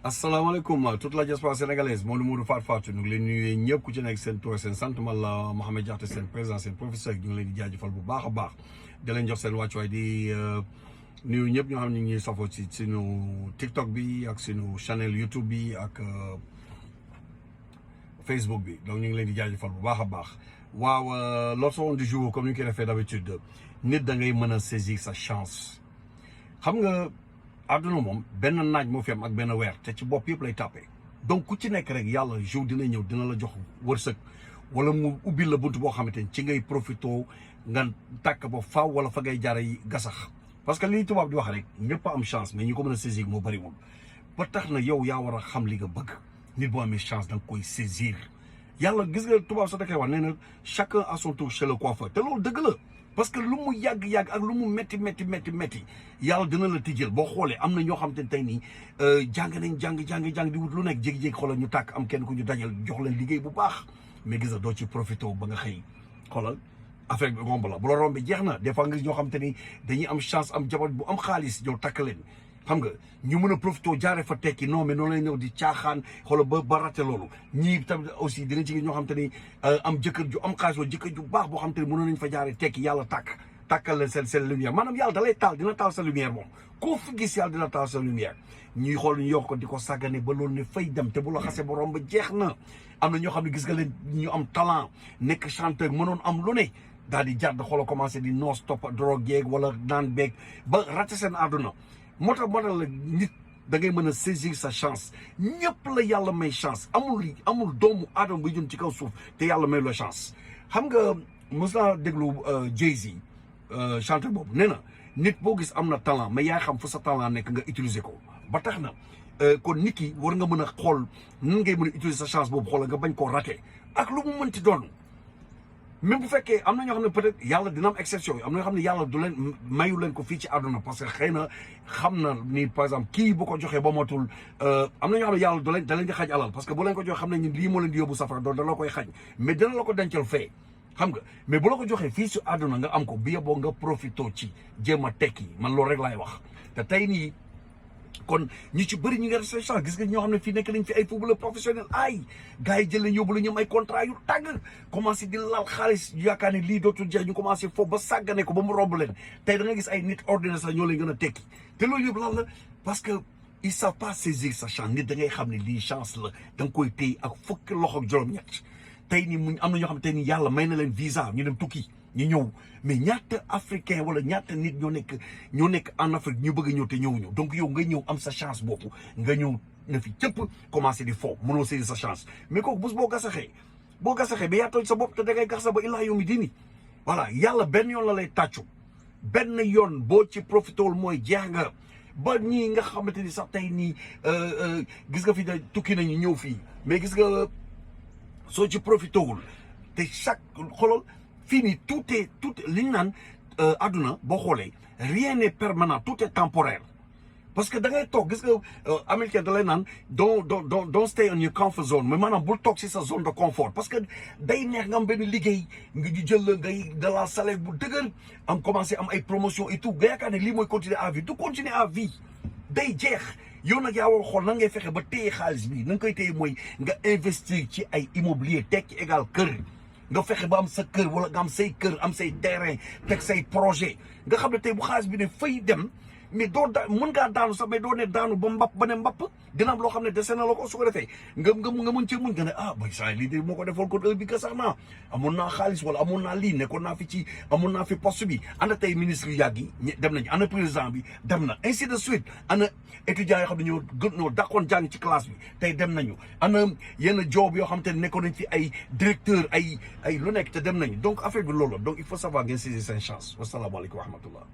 asalaamaaleykum toute la diaspora sénégalaise Modou Fatou ñu ngi leen nuyu ñëpp ku ci nekk seen tur seen sant man la Mouhamed Diakhaté seen président seen professeur ñu ngi leen di jaajëfal bu baax a baax di leen jox seen wàccuwaay di nuyu ñëpp ñoo xam ne ñu ngi safoo ci suñu TikTok bi ak suñu channel YouTube bi ak Facebook bi donc ñu ngi leen di jaajëfal bu baax a baax waaw leçon du jour comme ni ñu koy defee d'habitude nit da ngay mën a saisir sa chance xam nga. àdduna moom benn naaj moo fi am ak benn weer te ci bopp yëpp lay tàppee donc ku ci nekk rek yàlla jour dina ñëw dina la jox wërsëg wala mu ubbil la bunt boo xamante ni ci ngay profito nga tàkk ba faaw wala fa ngay jaare yi gasax parce que li tubaab di wax rek ñëpp a am chance mais ñi ko mën a saisir moo bëriwul ba tax na yow yaa war a xam li nga bëgg nit boo amee chance da nga koy saisir yàlla gis nga tubaab sax da koy wax nee na chacun à son tour chez le coiffeur te loolu dëgg la parce que lu mu yàgg-yàgg ak lu mu métti yàlla dina la tijjel boo xoolee am na ñoo xam te ne tey nii jàng di wut lu nekk jékki-jékki xoolal ñu tàkk am kenn ku ñu dajal jox leen liggéey bu baax mais gis nga doo ci profité ba nga xëy xoolal affaire bi romb la bu la rombee jeex na des fois nga gis ñoo xam te ni dañuy am chance am jabar bu am xaalis ñëw takk leen xam nga ñu mën a profité jaare fa tekki non mais noonu lay ñëw di caaxaan xoolal ba rate loolu ñii tamit aussi dinañ ci ñoo xam te ni am jëkkër ju am xaalis wala jëkkër ju baax boo xam te ni mënoon nañ fa jaare tekki yàlla tàkkal leen seen lumière maanaam yàlla da lay taal dina taal sa lumière moom koo fi gis yàlla dina taal sa lumière ñuy xool ñu yokk ko di ko sàggane ba loolu ne fay dem te bu la xasee ba romb jeex na am na ñoo xam ne gis nga leen ñu am talent nekk chanteur mënoon am lu ne daal di jàdd xoolal commencé di noos topp drogue yeeg wala naan beeg ba raté seen àdduna moo tax la nit da ngay mën a saisir sa chance ñëpp la yàlla may chance amul doomu aadama buy jëm ci kaw suuf te yàlla may la chance xam nga mos naa déglu Jay-Z chanteur boobu nee na nit boo gis am na talent mais yaa xam fu sa talent nekk nga utiliser ko ba tax na kon nit ki war nga mën a xool nan ngay mën a utiliser sa chance boobu xoolal nga bañ koo raté ak lu mu mënti doon même bu fekkee am na ñoo xam ne peut-être yàlla dina am exception yi am na ñoo xam ne yàlla du leen mayu leen ko fii ci àdduna parce que xëy na xam na ni par exemple kii bu ko joxee ba matul am na ñoo xam ne yàlla du leen da leen di xaj alal parce que bu leen ko joxee xam ne lii moo leen di yóbbu safara doon da la koy xaj mais dina la ko dencal fee xam nga mais bu la ko joxee fii ci àdduna nga am ko bi yeboo nga profito ci jéem a tekki man loolu rek laay wax te tey nii kon ñu ci bëri ñu ngi resté chance gis nga ñoo xam ne fii nekk nañ fi ay footballeur professionnel ay gars yi jël leen yóbbu la ñoom ay contrat yu tàgg commencé di lal xaalis yaakaar ne lii dootul jeex ñu commencé foofu ba sàggane ko ba mu romb leen tey da nga gis ay nit ordinaire sax ñoo leen gën a tekki te loolu yëpp lan la parce que ils savent pas saisir sa chance nit da ngay xam ne lii chance la da nga koy téy ak fukki loxo ak juróom-ñett tey nii mu am na ñoo xam ne tey nii yàlla may na leen visa ñu dem tukki ñu ñëw mais ñaata africain wala ñaata nit ñoo nekk en Afrique ñu bëgg a ñëw te ñëwuñu donc yow nga ñëw am sa chance boobu nga ñëw na fi cëpp commencé di fo mënoo saisir sa chance mais kooku bés boo gasaxee ba yaa tooñ sa bopp te da ngay gax sa ba illaa yow mi diini voilà yàlla benn yoon la lay tàccu benn yoon boo ci profitewul mooy jeex nga ba ñii nga xamante ni sax tey nii gis nga fi da tukki nañu ñëw fii mais gis nga soo ci profitewul te chaque xolol fii nii tout li ñu naan àdduna boo xoolee rien n'est permanent tout est temporaire parce que da ngay toog gis nga américain da lay naan don't stay on your comfort zone mais maanaam bul toog si sa zone de confort parce que day neex nga am benn liggéey nga ñu jël la ngay de la salaire bu dëgër am commencé am ay promotion et tout nga yaakaar ne lii mooy continuer à vie du continuer à vie day jeex yow nag yaa war xool nan ngay fexe ba téye xaalis bi na nga koy téye mooy nga investir ci ay immobilier tekki égal kër nga fexe ba am sa kër wala nga am say kër am say terrain teg say projet nga xam ne tey bu xaalis bi ne fay dem mais doo mën ngaa daanu sax mais doo ne daanu ba mbapp ba ne mbapp dina am loo xam ne dese na la ko su ko defee nga mën cee muñ nga ne bay saa lii de moo ko defoon kon heure bi ka sax naa amoon naa xaalis wala amoon naa lii nekkoon naa fi amoon naa fi poste bi ana tey ministre yu yàgg yi dem nañ ana président bi dem na ainsi de suite ana étudiants yoo xam ne ñoo dàqoon jàng ci classe bi tey dem nañu ana yenn job yoo xam te ne nekkoon nañ fi ay directeur ay lu nekk te dem nañu donc affaire bi loolu donc il faut savoir ngeen saisir seen chance wasalaamaaleykum wa rahmatullah